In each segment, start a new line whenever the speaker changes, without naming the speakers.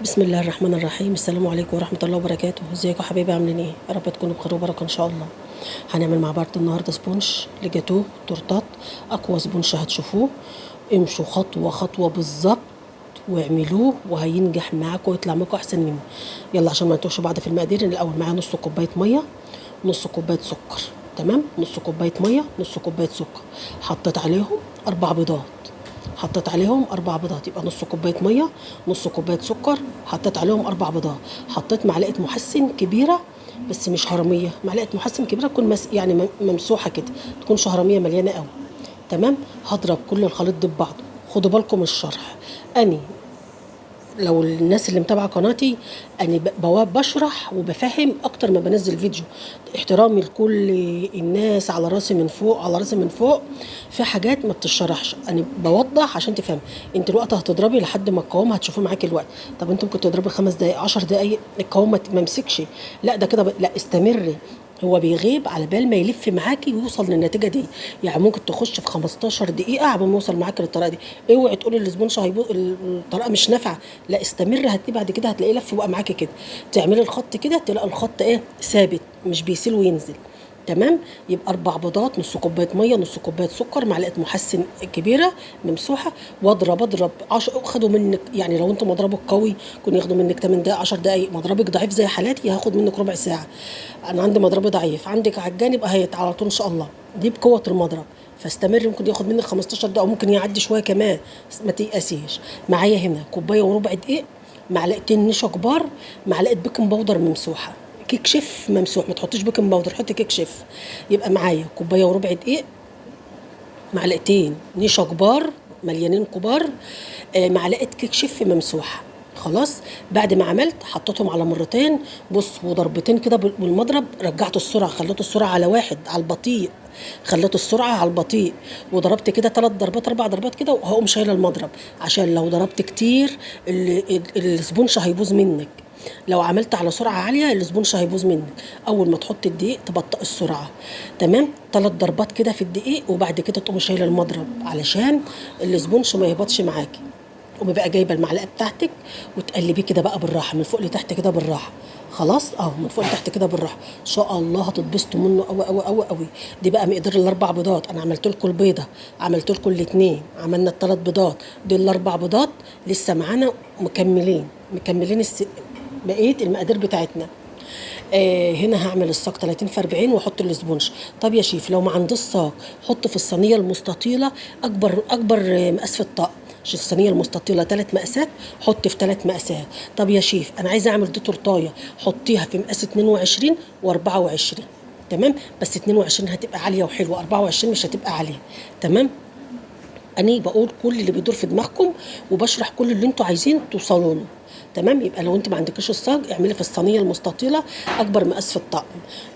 بسم الله الرحمن الرحيم. السلام عليكم ورحمة الله وبركاته. ازيكم يا حبايبي، عاملين ايه؟ يا رب تكونوا بخير وبركة ان شاء الله. هنعمل مع بعض النهارده sponge لجاتوه تورتات، اقوى sponge هتشوفوه. امشوا خطوة خطوة بالظبط واعملوه وهينجح معاكم ويطلع معاكم احسن منه. يلا عشان ما نتوهش بعض في المقادير، الاول معايا نص كوباية مية، نص كوباية سكر، تمام؟ نص كوباية مية، نص كوباية سكر، حطيت عليهم 4 بيضات، حطيت عليهم 4 بيضات، يبقى نص كوباية مية، نص كوباية سكر، حطيت عليهم 4 بيضات، حطيت معلقه محسن كبيرة بس مش هرميه، معلقه محسن كبيرة تكون يعني ممسوحة كده، تكونش هرميه مليانة قوي، تمام؟ هضرب كل الخليط ده ببعضه. خدوا بالكم من الشرح، اني لو الناس اللي متابعه قناتي انا بشرح وبفهم اكتر ما بنزل فيديو. احترامي لكل الناس، على راسي من فوق، على راسي من فوق. في حاجات ما بتشرحش، انا بوضح عشان تفهم. انت الوقت هتضربي لحد ما القوام هتشوفيه معاكي الوقت. طب انت ممكن تضربي 5 دقائق 10 دقائق القوام ما مسكش، لا ده كده لا استمري، هو بيغيب على بال ما يلف معاكي ويوصل للنتيجة دي. يعني ممكن تخش في 15 دقيقة عبال ما يوصل معاكي للطريقة دي. اوعي تقولي ال sponge هيبوظ، الطريقة مش نافعة، لا استمر، هتلاقيه بعد كده هتلاقيه لف وبقى معاكي كده. تعملي الخط كده تلاقي الخط ايه؟ ثابت، مش بيسيل وينزل، تمام؟ يبقى 4 بيضات، نص كوباية مية، نص كوباية سكر، معلقه محسن كبيرة ممسوحة، واضرب اضرب خدوا منك، يعني لو انت مضربك قوي كن ياخدوا منك 8 دقائق 10 دقائق، مضربك ضعيف زي حالاتي هاخد منك ربع ساعة. انا عندي مضربي ضعيف، عندك عجان يبقى هيت على طول ان شاء الله، دي بقوة المضرب. فاستمر، ممكن ياخد منك 15 دقيقة وممكن يعدي شوية كمان، ما تيأسيش. معايا هنا كوباية وربع دقيق، معلقتين نشا كبار، معلقه baking powder ممسوحة، كيك شيف ممسوح، ما تحطيش baking powder، حطي كيك شيف. يبقى معايا كوباية وربع دقيق، معلقتين نشا كبار مليانين كبار، معلقه كيك شيف ممسوحة. خلاص بعد ما عملت حطيتهم على مرتين، بص وضربتين كده بالمضرب، رجعت السرعة، خليت السرعة على 1 على البطيء، خليت السرعة على البطيء، وضربت كده 3 ضربات 4 ضربات كده، وهقوم شايله المضرب، عشان لو ضربت كتير ال sponge هيبوظ منك. لو عملت على سرعة عالية ال sponge هيبوظ منك. اول ما تحط الدقيق تبطئ السرعة، تمام؟ 3 ضربات كده في الدقيق، وبعد كده تقوم شايله المضرب علشان ال sponge ما يهبطش معاكي. قومي بقى جايبه المعلقة بتاعتك وتقلبيه كده بقى بالراحة من فوق لتحت كده بالراحة. خلاص اهو من فوق لتحت كده بالراحة، ان شاء الله هتتبسطوا منه قوي قوي قوي قوي. دي بقى مقدار ال4 بيضات، انا عملت لكم البيضة، عملت لكم الاثنين، عملنا ال3 بيضات، دي ال4 بيضات لسه معانا، مكملين بقية المقادير بتاعتنا. هنا هعمل الصاج 30 في 40 واحط ال sponge. طب يا شيف لو ما عنديش صاج حط في الصينية المستطيله اكبر مقاس في الطقم، عشان الصينية المستطيله 3 مقاسات، حط في 3 مقاسات. طب يا شيف انا عايزه اعمل دي تورتايه، حطيها في مقاس 22 و24، تمام؟ بس 22 هتبقى عالية وحلوه، 24 مش هتبقى عالية، تمام؟ انا بقول كل اللي بيدور في دماغكم وبشرح كل اللي انتوا عايزين توصلوا له، تمام؟ يبقى لو انت ما عندكيش الصاج اعملي في الصينية المستطيله اكبر مقاس في الطقم.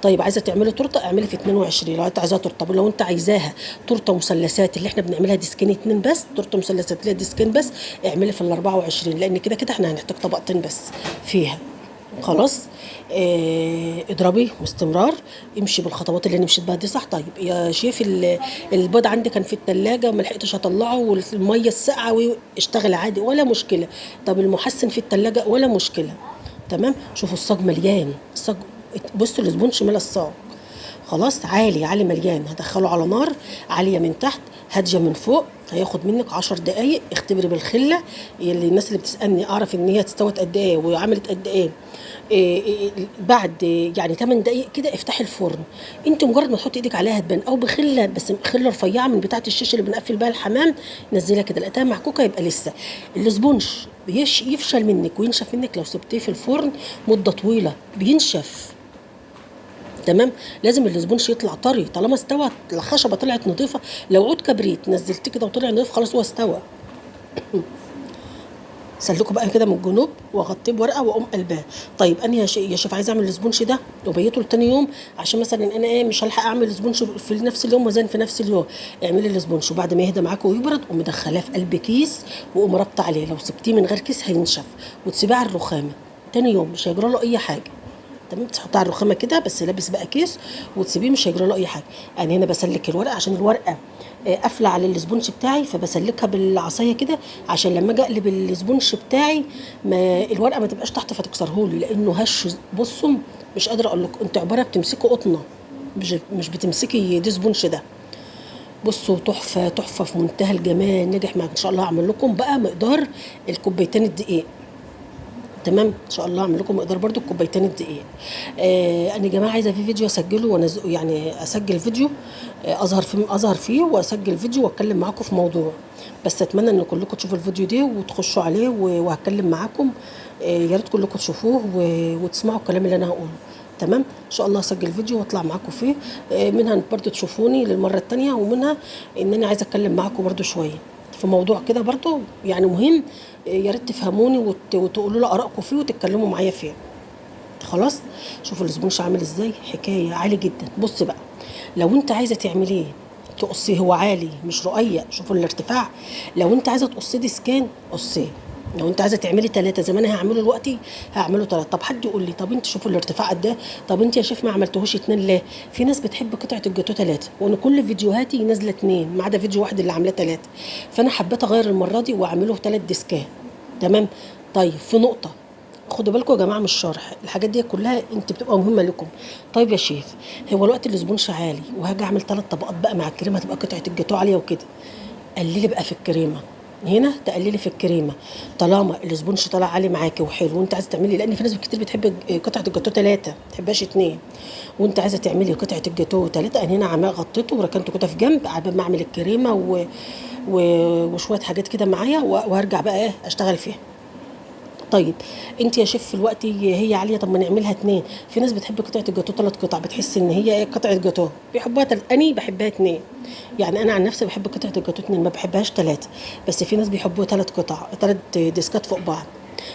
طيب عايزه تعملي تورته اعملي في 22 لو انت عايزاها تورته. طب لو انت عايزاها تورته مثلثات اللي احنا بنعملها ديسكين 2 بس، تورته مثلثات اللي هي ديسكين بس، اعملي في ال 24، لان كده كده احنا هنحتاج طبقتين بس فيها. خلاص اضربي باستمرار، امشي بالخطوات اللي انا مشيت بها دي صح. طيب يا شيف البيض عندي كان في الثلاجة وما لحقتش اطلعه والمية الساقعه، اشتغل عادي ولا مشكلة. طب المحسن في الثلاجة ولا مشكلة، تمام؟ شوفوا الصاج مليان، الصاج بصوا ال sponge ملا الصاج، خلاص عالي عالي مليان. هدخله على نار عالية من تحت هادية من فوق، هياخد منك 10 دقايق. اختبري بالخله، اللي الناس اللي بتسالني اعرف ان هي استوت قد ايه وعملت قد ايه. بعد يعني 8 دقايق كده افتحي الفرن، انت مجرد ما تحطي ايدك عليها هتبان، او بخله، بس خله رفيعة من بتاعه الشيش اللي بنقفل بيها الحمام، نزلها كده، لقيتها معكوكه يبقى لسه. ال sponge يفشل منك وينشف منك لو سبتيه في الفرن مده طويلة، بينشف، تمام؟ لازم ال sponge يطلع طري، طالما استوى الخشبة طلعت نظيفة. لو عود كبريت نزلتيه كده وطلع نظيف خلاص هو استوى. سلكه بقى كده من الجنوب واغطيه بورقه واقوم قلباه. طيب انا يا شيف عايزه اعمل ال sponge ده وبيته لتاني يوم، عشان مثلا انا ايه مش هلحق اعمل ال sponge في نفس اليوم وزين في نفس اليوم. اعملي ال sponge وبعد ما يهدى معاك ويبرد قومي مدخلاه في قلب كيس وقوم رابطه عليه. لو سبتيه من غير كيس هينشف، وتسيبيه على الرخامه تاني يوم مش هيجرى له اي حاجة، تمام؟ تحطيه على الرخامه كده بس لابس بقى كيس وتسيبيه مش هيجرى له اي حاجة. انا هنا بسلك الورقة عشان الورقة قافله على ال sponge بتاعي، فبسلكها بالعصايه كده عشان لما اجي اقلب ال sponge بتاعي ما الورقة ما تبقاش تحت فتكسرهولي، لانه هش. بصوا مش قادرة اقول لكم، انتوا عبارة بتمسكوا قطنه، مش بتمسكي دي sponge ده. بصوا تحفة تحفة في منتهى الجمال، نجح معاك ان شاء الله. هعمل لكم بقى مقدار الكوبايتين الدقيق، تمام؟ ان شاء الله اعمل لكم مقدار برده الكوبايتين الدقيق. انا يا جماعة عايزه في فيديو اسجله وانزله، يعني اسجل فيديو، اظهر فيه واسجل فيديو واتكلم معاكم في موضوع، بس اتمنى ان كلكم تشوفوا الفيديو ده وتخشوا عليه وهتكلم معاكم. يا ريت كلكم تشوفوه وتسمعوا الكلام اللي انا هقوله، تمام؟ ان شاء الله اسجل فيديو واطلع معاكم فيه، منها برده تشوفوني للمرة الثانية، ومنها ان انا عايزه اتكلم معاكم برده شوية في موضوع كده برضو يعني مهم، يا ريت تفهموني وتقولوا لي ارائكم فيه وتتكلموا معايا فيه. خلاص شوفوا ال sponge عامل ازاي، حكاية عالي جدا. بص بقى لو انت عايزه تعمليه تقصيه، هو عالي مش رقيق، شوفوا الارتفاع. لو انت عايزه تقصيه ديسكان قصيه، لو انت عايزه تعملي 3 زي ما انا هعمله دلوقتي هعمله 3. طب حد يقول لي طب انت شوفوا الارتفاع قد ايه، طب انت يا شيف ما عملتهوش 2 ليه؟ في ناس بتحب قطعه الجاتو 3، وانا كل فيديوهاتي نازله 2 ما عدا فيديو واحد اللي عاملاه 3، فانا حبيت اغير المرة دي واعمله 3 ديسكات، تمام؟ طيب في نقطة خدوا بالكم يا جماعة من الشرح، الحاجات دي كلها انت بتبقى مهمة لكم. طيب يا شيف هو الوقت ال sponge عالي وهاجي اعمل 3 طبقات بقى مع الكريمة، هتبقى قطعه الجاتو عالية وكده، قللي بقى في الكريمة هنا، تقللي في الكريمة طالما ال sponge طالع عالي معاكي وحلو وانت عايزه تعملي، لان في ناس كتير بتحب قطعه الجاتو 3 ما بتحبهاش 2، وانت عايزه تعملي قطعه الجاتو 3. انا هنا عمال غطيته وركنته كده في جنب على ما اعمل الكريمة وشوية حاجات كده معايا، وهرجع بقى ايه اشتغل فيها. طيب انت يا شيف الوقت هي عالية، طب ما نعملها 2. في ناس بتحب قطعه الجاتو 3 قطع، بتحس ان هي ايه قطعه جاتو بيحبوها 3، انا بحبها 2، يعني انا عن نفسي بحب قطعه الجاتو 2 ما بحبهاش 3، بس في ناس بيحبوها 3 قطع 3 ديسكات فوق بعض.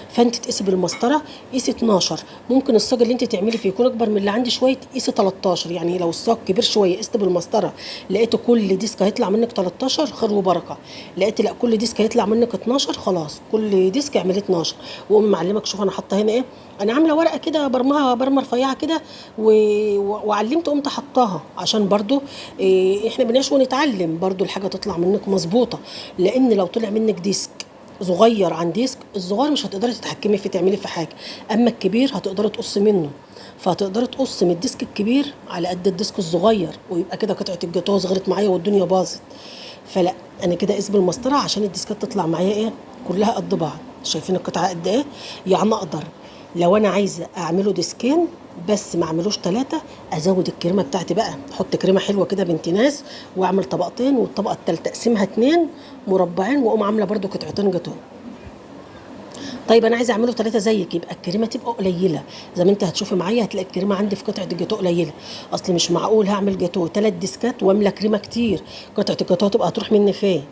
فانت تقيسي بالمسطره قيسي 12، ممكن الصاج اللي انت تعملي فيه يكون اكبر من اللي عندي شوية قيسي 13، يعني لو الصاج كبير شوية قست بالمسطره لقيته كل disc هيطلع منك 13 خير وبركة، لقيت لا كل disc هيطلع منك 12 خلاص كل disc اعملي 12. واقوم معلمك شوف انا حاطه هنا ايه، انا عامله ورقة كده برمها برمه رفيعة كده وعلمت قمت حطاها عشان برضو إيه احنا بنعيش ونتعلم برضو الحاجة تطلع منك مظبوطة، لان لو طلع منك disc صغير عن disc الصغير مش هتقدري تتحكمي في تعملي في حاجة، اما الكبير هتقدري تقصي منه، فهتقدري تقصي من ال disc الكبير على قد ال disc الصغير، ويبقى كده قطعه الجاتوه صغرت معايا والدنيا باظت. فلا انا كده اقيس بالمسطره عشان الديسكات تطلع معايا ايه كلها قد بعض. شايفين القطعة قد ايه؟ يعني اقدر لو انا عايزه اعمله ديسكين بس ما اعملوش 3 ازود الكريمة بتاعتي بقى، احط كريمة حلوة كده بنت ناس واعمل طبقتين، والطبقة الثالثة اقسمها 2 مربعين واقوم عامله برده قطعتين جاتوه. طيب انا عايزه اعمله 3 زيك، يبقى الكريمة تبقى قليله زي ما انت هتشوفي معايا، هتلاقي الكريمة عندي في قطعه الجاتوه قليله، اصل مش معقول هعمل جاتوه 3 ديسكات واملى كريمة كتير، قطعه الجاتوه تبقى هتروح مني فين؟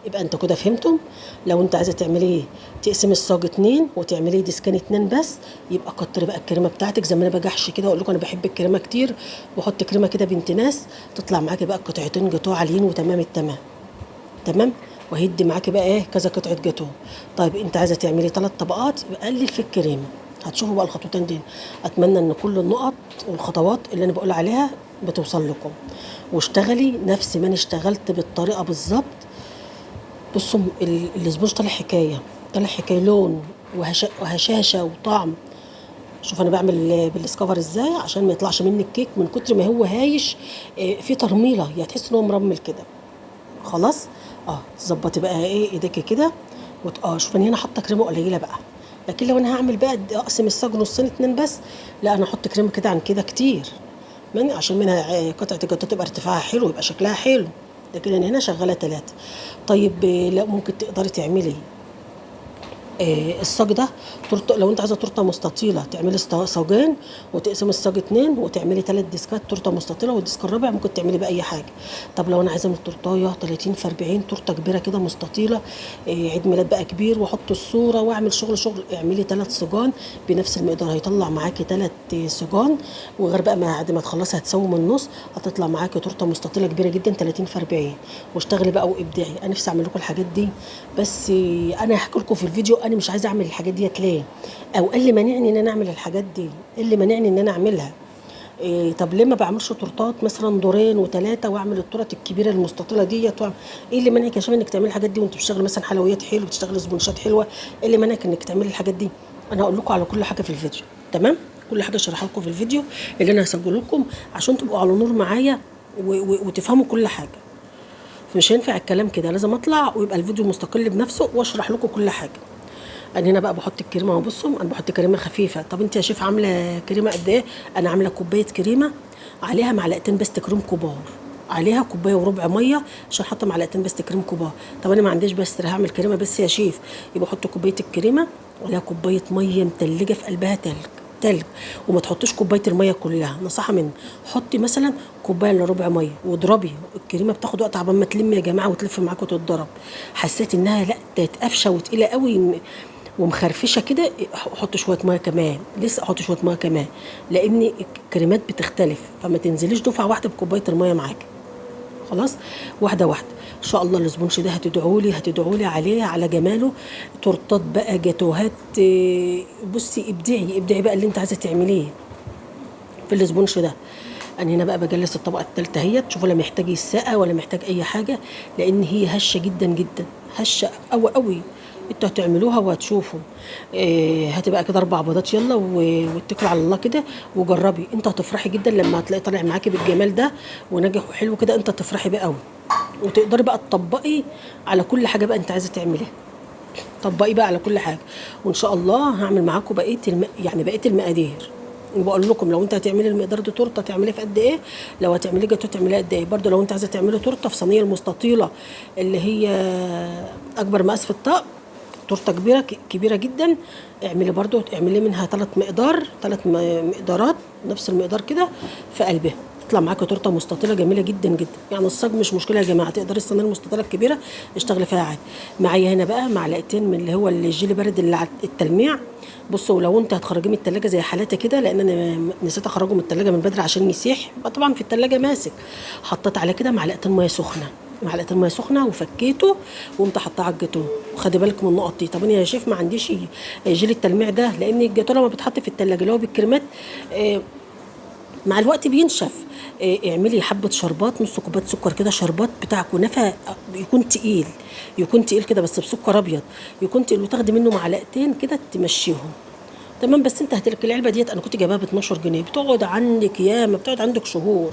يبقى انت كده فهمتم. لو انت عايزه تعملي ايه تقسمي الصاج 2 وتعملي ديسكان 2 بس، يبقى كتري بقى الكريمة بتاعتك زي ما انا بجحش كده اقول لكم انا بحب الكريمة كتير، واحط كريمة كده بنت ناس تطلع معاكي بقى قطعتين جاتوه عاليين وتمام التمام، تمام؟ وهيدي معاكي بقى ايه كذا قطعه جاتوه. طيب انت عايزه تعملي 3 طبقات يبقى قلل في الكريمة. هتشوفوا بقى الخطوتين دي. اتمنى ان كل النقط والخطوات اللي انا بقول عليها بتوصل لكم، واشتغلي نفس ما انا اشتغلت بالطريقة بالظبط. بصوا ال sponge طالع حكاية، طالع حكاية، لون وهشاشه وطعم. شوف انا بعمل بالسكفر ازاي عشان ما يطلعش مني الكيك من كتر ما هو هايش، في ترميله، يعني تحس ان هو مرمل كده. خلاص تظبطي بقى ايه ايديكي كده شوف انا هنا حاطه كريمة قليله بقى، لكن لو انا هعمل بقى اقسم الصاج نصين 2 بس، لا انا احط كريمة كده عن كده كتير، من عشان منها قطعه الجاتوه تبقى ارتفاعها حلو يبقى شكلها حلو. لكن انا هنا شغالة 3. طيب لا ممكن تقدري تعملي الصاج ده تورته، لو انت عايزه تورته مستطيله تعملي صاجين وتقسمي الصاج 2 وتعملي 3 ديسكات تورته مستطيله، وال disc الرابع ممكن تعملي باي حاجة. طب لو انا عايزه اعمل تورتايه 30 في 40 تورته كبيرة كده مستطيله، عيد ميلاد بقى كبير واحط الصورة واعمل شغل شغل، اعملي 3 صاجان بنفس المقدار، هيطلع معاكي 3 صاجان، وغير بقى ما بعد ما تخلصي هتسوي من النص، هتطلع معاكي تورته مستطيله كبيرة جدا 30 في 40. واشتغلي بقى وابدعي. انا نفسي اعمل لكم الحاجات دي، بس انا هحكي لكم في الفيديو انا مش عايزه اعمل الحاجات ديت ليه، او ايه اللي مانعني ان انا اعمل الحاجات دي، ايه اللي مانعني ان انا اعملها. إيه طب ليه ما بعملش تورتات مثلا دورين وثلاثة واعمل التورت الكبيرة المستطيله ديت؟ ايه اللي منعك يا شباب انك تعملي الحاجات دي وانت بتشتغلي مثلا حلويات حلوة، بتشتغلي سبونشات حلوة؟ ايه اللي منعك انك تعملي الحاجات دي؟ انا هقول لكم على كل حاجة في الفيديو، تمام؟ كل حاجة اشرحها لكم في الفيديو اللي انا هسجله لكم عشان تبقوا على نور معايا وتفهموا كل حاجة. فمش هينفع الكلام كده، لازم اطلع ويبقى الفيديو مستقل بنفسه واشرح لكم كل حاجة. انا هنا بقى بحط الكريمة اهو، بصوا انا بحط كريمة خفيفة. طب انت يا شيف عامله كريمة قد ايه؟ انا عامله كوباية كريمة عليها معلقتين بس كريم كبار، عليها كوباية وربع مية عشان حاطه معلقتين بس كريم كبار. طب انا ما عنديش بس، هعمل كريمة بس يا شيف، يبقى احط كوباية الكريمة وعليها كوباية مية متلجه في قلبها تلج تلج، وما تحطيش كوباية المية كلها، نصيحة مني، حطي مثلا كوباية الا ربع مية واضربي الكريمة. بتاخد وقت عبال ما تلم يا جماعة وتلف معاك وتتضرب. حسيت انها لا قفشه وتقيله قوي ومخرفشه كده، حط شوية مية كمان، لسه حط شوية مية كمان، لان الكريمات بتختلف، فما تنزليش دفعه واحدة بكوبايه المية معاك. خلاص، واحدة واحدة ان شاء الله. ال sponge ده هتدعولي هتدعولي عليه على جماله. تورتات بقى، جاتوهات، بصي ابدعي ابدعي بقى اللي انت عايزه تعمليه في ال sponge ده. انا هنا بقى بجلس الطبقة الثالثة اهيت، شوفوا لا محتاج الساقه ولا محتاج اي حاجة، لان هي هشه جدا جدا، هشه قوي قوي. انتوا هتعملوها وهتشوفوا. هتبقى كده 4 بيضات، يلا واتكلوا على الله كده وجربي. انت هتفرحي جدا لما هتلاقي طالع معاكي بالجمال ده وناجح وحلو كده، انت هتفرحي بيه قوي، وتقدري بقى تطبقي على كل حاجة بقى انت عايزه تعمليها. طبقي بقى على كل حاجة، وان شاء الله هعمل معاكم بقية يعني بقية المقادير. وبقول لكم لو انت هتعملي المقدار ده تورته تعمليه في قد ايه، لو هتعملي جاتوه تعمليه قد ايه. برده لو انت عايزه تعملي تورته في صينية المستطيله اللي هي اكبر مقاس في الطقم، تورته كبيرة كبيرة جدا، اعملي برده اعملي منها 3 مقدار، 3 مقدارات نفس المقدار كده في قلبها، تطلع معاكي تورته مستطيله جميلة جدا جدا. يعني الصاج مش مشكلة يا جماعة، تقدري الصينية المستطيله الكبيرة اشتغلي فيها عادي. معايا هنا بقى معلقتين من اللي هو الجيلي بارد اللي على التلميع. بصوا لو انت هتخرجيه من التلاجة زي حالاتي كده، لان انا نسيت اخرجه من التلاجة من بدري عشان يسيح، يبقى طبعا في التلاجة ماسك. حطيت عليه كده معلقتين مية سخنة، معلقتين مية سخنة وفكيته وقمت حطاه على الجاتوه. وخدي بالك من النقط دي. طب انا يا شيف ما عنديش جيلي التلميع ده، لان الجاتوه لما بيتحط في التلاجة اللي هو بالكريمات مع الوقت بينشف. اعملي حبه شربات، نص كوباية سكر كده، شربات بتاع كنافه يكون تقيل، يكون تقيل كده بس بسكر ابيض، يكون تقيل، وتاخدي منه معلقتين كده تمشيهم، تمام. بس انت هتلك العلبة ديت انا كنت جايباها ب 12 جنيه، بتقعد عندك ياما، بتقعد عندك شهور،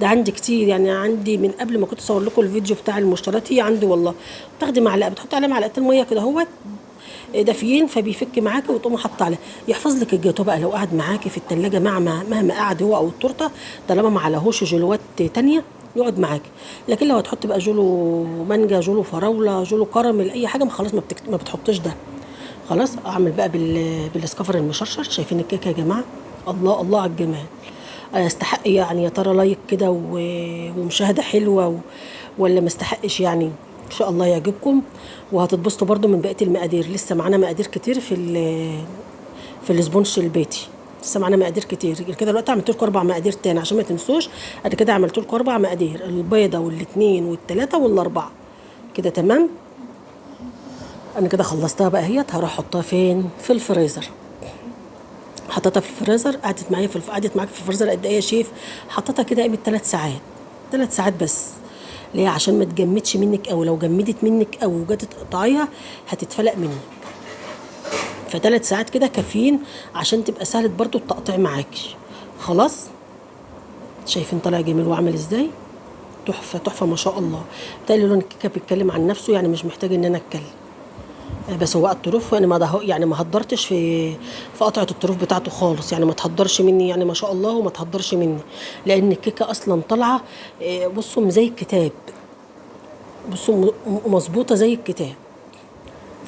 ده عندي كتير يعني، عندي من قبل ما كنت اصور لكم الفيديو بتاع المشتريات هي عندي والله. بتاخدي معلقه، بتحطي عليها معلقتين مية كده اهوت دافيين، فبيفك معاكي وتقومي حاطه عليه، يحفظ لك الجاتوه بقى لو قعد معاكي في التلاجة مهما قعد هو او التورتة، طالما ما عليهوش جلوات تانية يقعد معاكي. لكن لو هتحطي بقى جولو مانجا، جولو فراوله، جولو كراميل، اي حاجة، ما خلاص ما بتحطيش ده. خلاص اعمل بقى بالاسكفر المشرشر. شايفين الكيكه يا جماعة؟ الله الله على الجمال، يستحق يعني يا ترى like كده ومشاهدة حلوة ولا ما استحقش يعني؟ ان شاء الله يعجبكم وهتتبسطوا برده من بقية المقادير. لسه معانا مقادير كتير في ال sponge البيتي، لسه معانا مقادير كتير كده. دلوقتي عملت لكم 4 مقادير تاني عشان ما تنسوش. انا كده عملت لكم 4 مقادير، البيضة والاثنين والثلاثة والاربعة كده، تمام. انا كده خلصتها بقى اهيت، هروح احطها فين؟ في الفريزر. حطيتها في الفريزر، قعدت معايا قعدت معاك في الفريزر قد ايه يا شيف؟ حطيتها كده قيمة 3 ساعات، 3 ساعات بس. ليه؟ عشان ما تجمدش منك، او لو جمدت منك او جت تقطعيها هتتفلق منك. ف3 ساعات كده كافيين عشان تبقى سهلة برضو التقطيع معاكي. خلاص شايفين طالع جميل وعامل ازاي؟ تحفة تحفة ما شاء الله. تالي لون الكيكه بيتكلم عن نفسه، يعني مش محتاج ان انا اتكلم. بس هو الطروف انا ما يعني ما هدرتش في قطعه الطروف بتاعته خالص، يعني ما تهدرش مني، يعني ما شاء الله وما تهدرش مني، لان الكيكه اصلا طالعه بصوا زي الكتاب، بصوا مظبوطة زي الكتاب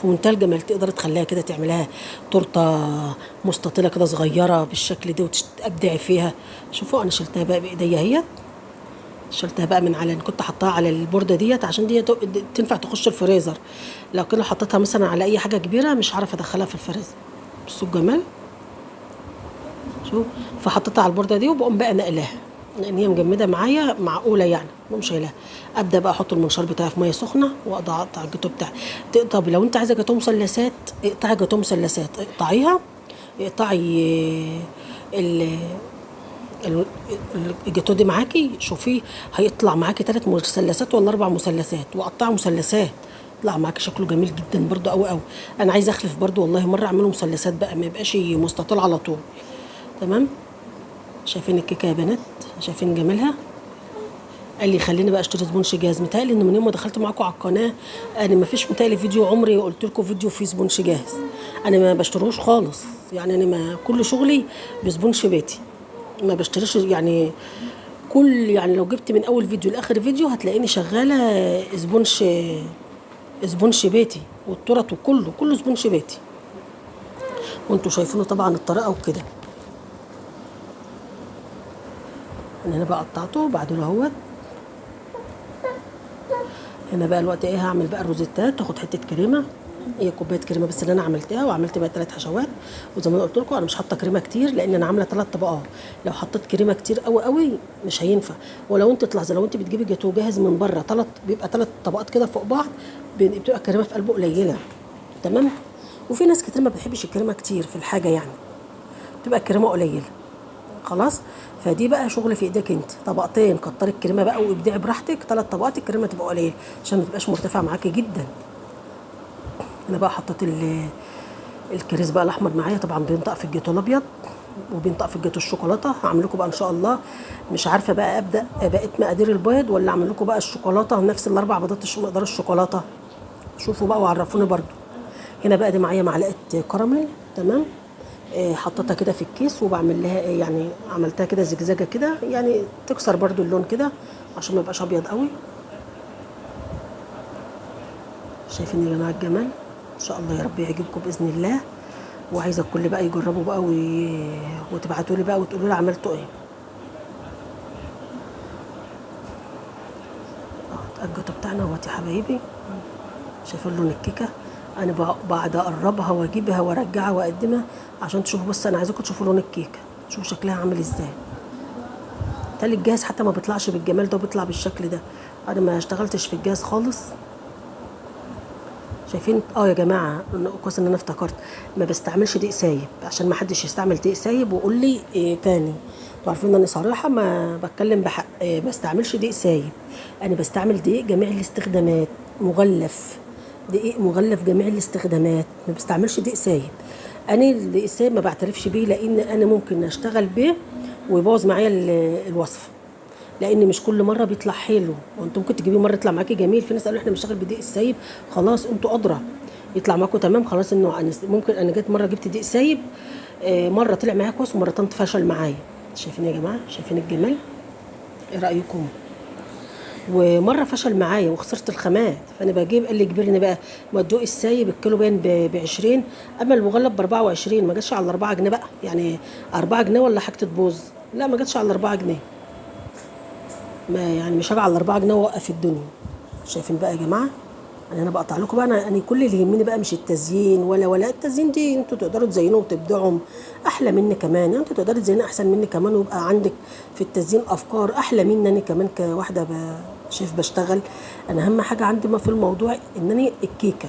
في منتهى الجمال. تقدر تخليها كده تعملها تورته مستطيله كده صغيرة بالشكل ده وتبدعي فيها. شوفوا انا شلتها بقى بايديا اهيت، شلتها بقى من على، كنت حطاها على البورده ديت عشان دي تنفع تخش الفريزر، لو كده حطيتها مثلا على اي حاجة كبيرة مش هعرف ادخلها في الفريزر. بصوا الجمال، شوف، فحطيتها على البورده دي وبقوم بقى نقلاها لان هي مجمده معايا معقولة يعني، بقوم شايلاها. ابدا بقى احط المنشار بتاعي في مية سخنة واقطع اقطع الجاتوه بتاعي. طب لو انت عايزه جاتوه مثلثات اقطعي جاتوه مثلثات، اقطعيها، اقطعي الجاتو دي معاكي، شوفيه هيطلع معاكي 3 مثلثات ولا 4 مثلثات، وقطعه مثلثات يطلع معاكي شكله جميل جدا برضو قوي قوي. انا عايزه اخلف برضو والله مرة اعمله مثلثات بقى، ما يبقاش مستطيل على طول. تمام. شايفين الكيكه يا بنات؟ شايفين جمالها؟ قال لي خليني بقى اشتري sponge جاهز. متهيألي ان من يوم ما دخلت معاكم على القناة انا ما فيش متهيألي فيديو عمري قلت لكم فيديو فيه sponge جاهز. انا ما بشتروش خالص يعني، انا ما كل شغلي ب sponge بيتي، ما بشتريش يعني. كل يعني لو جبت من اول فيديو لاخر فيديو هتلاقيني شغالة sponge بيتي، والتورت وكله كله sponge بيتي، وانتوا شايفينه طبعا الطريقة وكده. انا هنا بقى قطعته بعدله اهوت. هنا بقى الوقت ايه، هعمل بقى الروزيتات. تاخد حتة كريمة، هي كوباية كريمة بس اللي انا عملتها، وعملت بقى 3 حشوات. وزي ما انا قلت لكم انا مش حاطه كريمة كتير لان انا عامله 3 طبقات. لو حطيت كريمة كتير قوي قوي مش هينفع. ولو انت تلاحظي لو انت بتجيبي جاتوه جاهز من بره بيبقى 3 طبقات كده فوق بعض، بتبقى الكريمة في قلبه قليله. تمام. وفي ناس كتير ما بتحبش الكريمة كتير في الحاجة، يعني بتبقى الكريمة قليله خلاص. فدي بقى شغل في ايدك انت، طبقتين كتري الكريمة بقى وابدعي براحتك. 3 طبقات الكريمة تبقى قليله عشان ما تبقاش مرتفعة معاكي جدا. انا بقى حطيت الكريز بقى الاحمر معايا، طبعا بينطق في الجاتو الابيض وبينطق في الجاتو الشوكولاتة. هعمل لكم بقى ان شاء الله، مش عارفه بقى ابدا بقيت مقادير البيض ولا اعمل لكم بقى الشوكولاتة نفس ال4 بيضات مقدار الشوكولاتة. شوفوا بقى وعرفوني برده. هنا بقى دي معايا معلقه كراميل. تمام. حطيتها كده في الكيس وبعمل لها ايه يعني، عملتها كده زجزاجه كده يعني تكسر برده اللون كده عشان ما يبقاش ابيض قوي. شايفين يا جماعة الجمال؟ ان شاء الله يا رب يعجبكم باذن الله. وعايزه الكل بقى يجربوا بقى وتبعتوا لي بقى وتقولوا لي عملتوا ايه. الجاتو بتاعنا اهوت يا حبايبي. شايفين لون الكيكه؟ انا بعد اقربها واجيبها وارجعها واقدمها عشان تشوفوا. بس انا عايزاكم تشوفوا لون الكيكه، تشوفوا شكلها عامل ازاي. تالي الجاهز حتى ما بيطلعش بالجمال ده وبيطلع بالشكل ده. انا ما اشتغلتش في الجاهز خالص. شايفين؟ يا جماعة كويس ان انا افتكرت ما بستعملش دقيق سايب، عشان ما حدش يستعمل دقيق سايب ويقول لي إيه تاني. انتوا عارفين ان انا صريحه ما بتكلم بحق. إيه، بستعملش دقيق سايب، انا بستعمل دقيق جميع الاستخدامات، مغلف، دقيق مغلف جميع الاستخدامات، ما بستعملش دقيق سايب. انا الدقيق السايب ما بعترفش بيه، لان انا ممكن اشتغل بيه ويبوظ معايا الوصفة، لان مش كل مرة بيطلع حلو. وانتم ممكن تجيبيه مرة يطلع معاكي جميل. في ناس قالوا احنا بنشتغل بدقيق السايب، خلاص انتوا ادرى، يطلع معاكم تمام خلاص. انه انا ممكن انا جيت مرة جبت دقيق سايب، مرة طلع معايا كويس ومرتين فشل معايا. شايفين يا جماعة؟ شايفين الجمال؟ ايه رايكم؟ ومرة فشل معايا وخسرت الخامات. فانا بجيب قال لي كبرني بقى، ما الدقيق السايب الكيلو باين ب 20، اما المغلف ب 24، ما جاتش على 4 جنيه بقى، يعني 4 جنيه ولا حاجة تبوظ؟ لا ما جاتش على 4 جنيه، ما يعني مش هاجي على 4 جنيه واوقف الدنيا. شايفين بقى يا جماعة؟ انا هنا بقطع لكم بقى. انا كل اللي يهمني بقى مش التزيين ولا التزيين دي انتوا تقدروا تزينوا وتبدعوا احلى مني كمان، يعني انتوا تقدروا تزينوا احسن مني كمان، ويبقى عندك في التزيين افكار احلى مني انا كمان كواحده شيف بشتغل. انا اهم حاجة عندي ما في الموضوع ان انا الكيكه،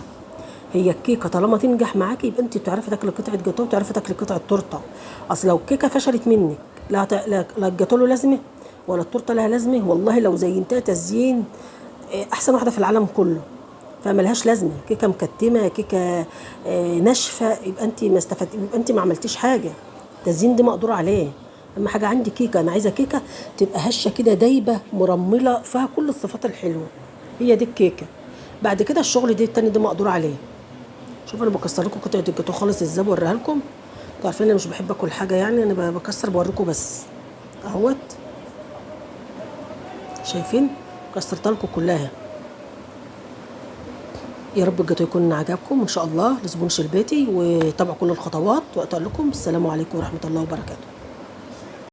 هي الكيكه طالما تنجح معاكي يبقى انت بتعرفي تاكلي قطعه جاتوه وتعرفي تاكلي قطعه تورته. اصل لو الكيكه فشلت منك لا الجاتوه له لازمه ولا التورتة لها لازمه. والله لو زينتها تزيين احسن واحدة في العالم كله فملهاش لازمه. كيكة مكتمه، كيكة ناشفة، يبقى انت ما استفدت، يبقى انت ما عملتيش حاجة. التزيين دي مقدور عليه. اهم حاجة عندي كيكة، انا عايزه كيكة تبقى هشه كده، دايبه، مرمله، فيها كل الصفات الحلوة. هي دي الكيكه. بعد كده الشغل دي التاني ده مقدور عليه. شوفوا انا بكسر لكم قطعه الجاتوه خالص ازاي، بوريها لكم. انتوا عارفين انا مش بحب اكل حاجة، يعني انا بكسر بوريكم بس اهوت. شايفين؟ كسرتها لكم كلها. يا رب الجاتوه يكون عجبكم ان شاء الله. ال sponge البيتي، وتابعوا كل الخطوات. وقت لكم السلام عليكم ورحمة الله وبركاته.